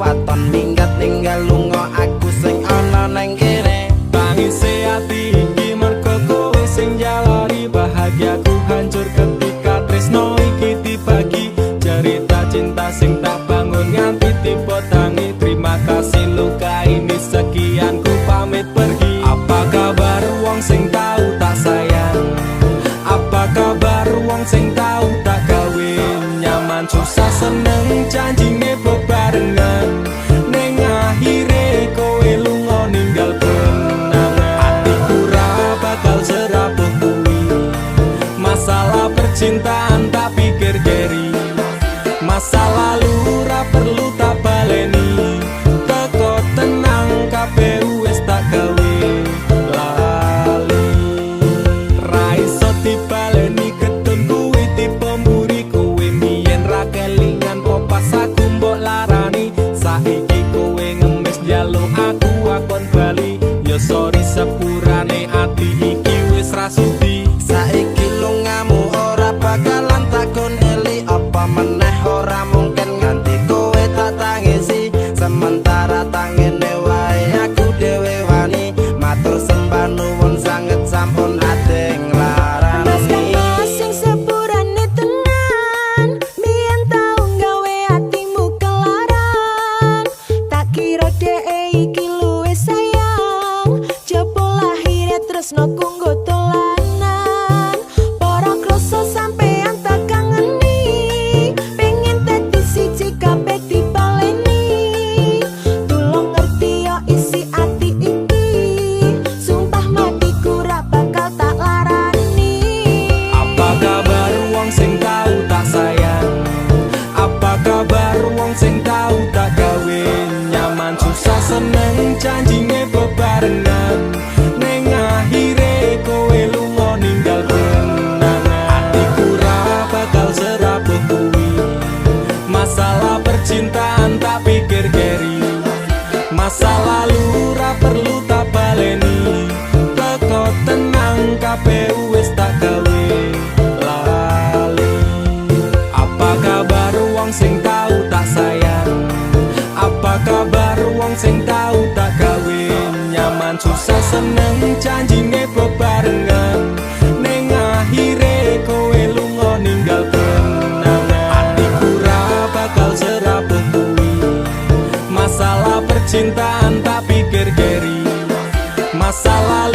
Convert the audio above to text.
Waton minggat ninggal lunga, aku sing ana neng kene. Tangise ati iki mergo kowe sing jalari. Bahagiaku hancur ketika tresno iki dibagi. Cerita cinta sing tak bangun nganti tiba tangi. Terima kasih luka ini, sekian, ku pamit pergi. Apa kabar wong sing tau tak sayang? Apa kabar wong sing tau tak gawe nyaman? Susah seneng janjine bebarengan, ning akhire kowe lunga ninggal kenangan. Atiku ra bakal serapuh kuwi. Masalah percintaan tak pikir keri. Masa lalu ra perlu tak baleni. Teko tenang, kabeh wis tak gawe lali. Ra iso dibaleni, getun kuwi tipe mburi. Kowe mbiyen ra kelingan po pas aku mbok larani. Saiki kowe ngemis njaluk aku akon bali. Yo sorry, sepurane, ati iki wis ra sudi. Saiki lungamu ora bakalan tak gondeli. Apa meneh ora mungkin nganti kowe tak tangisi. Sementara tangene wae aku dhewe wani. Matur sembah nuwun sanget sampun ate nglarani. Mas Kang Mas sing sepurane tenan, mbiyen tau gawe atimu kelaran. Tak kira dhek iki luwih sayang, jebul akhire tresnoku nggo dolanan. Ora kroso sampean tak kangeni, pengen dadi siji kabeh dibaleni. Tulung ngerti yo isi ati iki, sumpah matiku ra bakal tak larani. Apa kabar wong sing tau tak sayang? Apa kabar wong sing tau tak gawe nyaman? Susah seneng janjine bebarengan, ning akhire kowe lunga ninggal kenangan. Atiku ra bakal serapuh kuwi. Masalah percintaan tak pikir keri. Masa lalu ra perlu tak baleni. Teko tenang, kabeh wis tak gawe lali. Apa kabar wong sing tau tak sayang? Apa kabar wong sing tau tak gawe nyaman? Susah seneng janjine bebarengan, ning akhire kowe lunga ninggal kenangan. Atiku ra bakal serapuh kuwi. Masalah percintaan tak pikir keri. Masa lalu